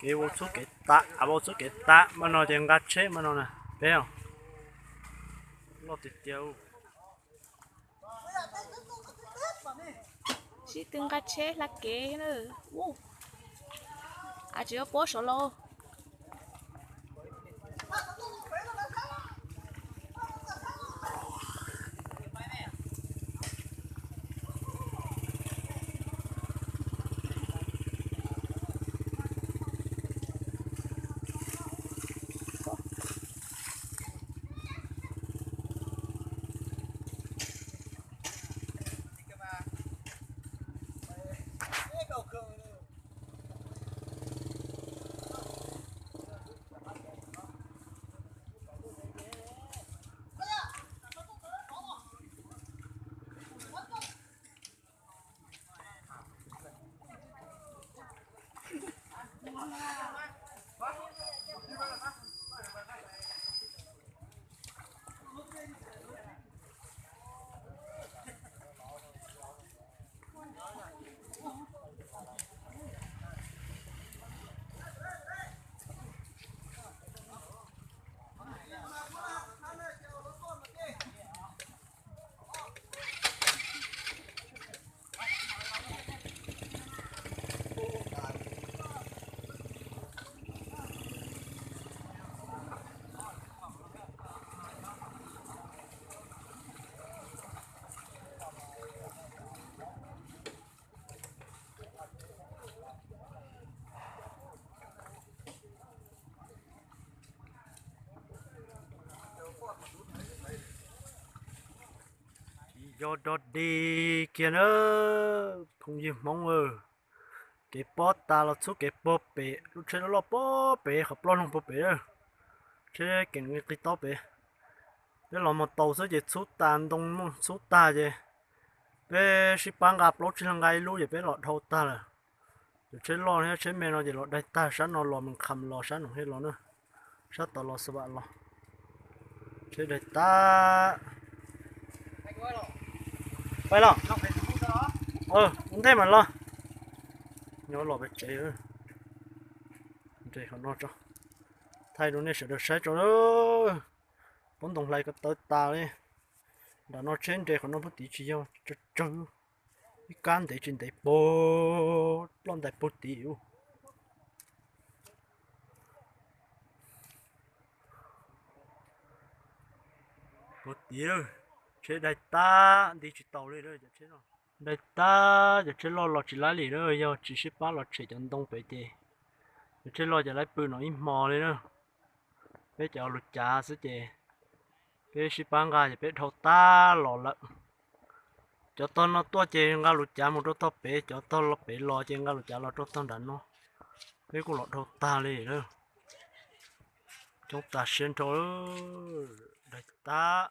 Kev ua txhub kev tav, ua txhub kev tav mas no ces nqa tsheb mas no na, peb loj tiag tiag. Sib tw nqa tsheb hla kev na. Tsis yuav puab saum lauj. Tsis yog dog dig kiag na, phooj ywg Hmoob. Kev pob tas los txhub kev puag pem, lub tsheb loj loj puag pem, qhov plaub loog puag pem, tsheb keem nqi taub pem. Peb los mus tau xwb ces txhub tas ntoo, txhub tag ces peb sib pab nqa plaub tsib leeg nqa ib lub ces peb los dhau tag lawm. Cov tsheb loj thiab tsheb me no ces los daig tag, sab no los Mes Kham los, sab no thiaj los na, sab tod los Xa Vam los. Tsheb daig tag. Pais los? Ua ntej mas los. Nyob los pem tsev, nres qhov no tso, thaij rau nej sawv daws saib tso. Pob ntoo hlais ko taw tas li. Nram no tsheb nres qhov no puag tid tsis yog, tsawg tsawg, ib kab ntev tsis ntev puag, ploj ntais puag tid. Puag tid, tsheb daig tag nti tsis taus li. Daig tag, cov tsheb loj los tsis laib li na, yog tsis sib pab los tshem cov ntoo pem ces cov tsheb loj ces laib pw no ib hmo li na. Peb cov lus cav xwb ces peb sib pab nqa ces peb dhau tag los lawm. Cov tog no tuaj ces nqa lus cav mus rau tog pem, cov tog pem los ces nqa lus cav los rau tog nram no. Peb kuj los dhau tag li na. Coob tas siab nrho, daig tag.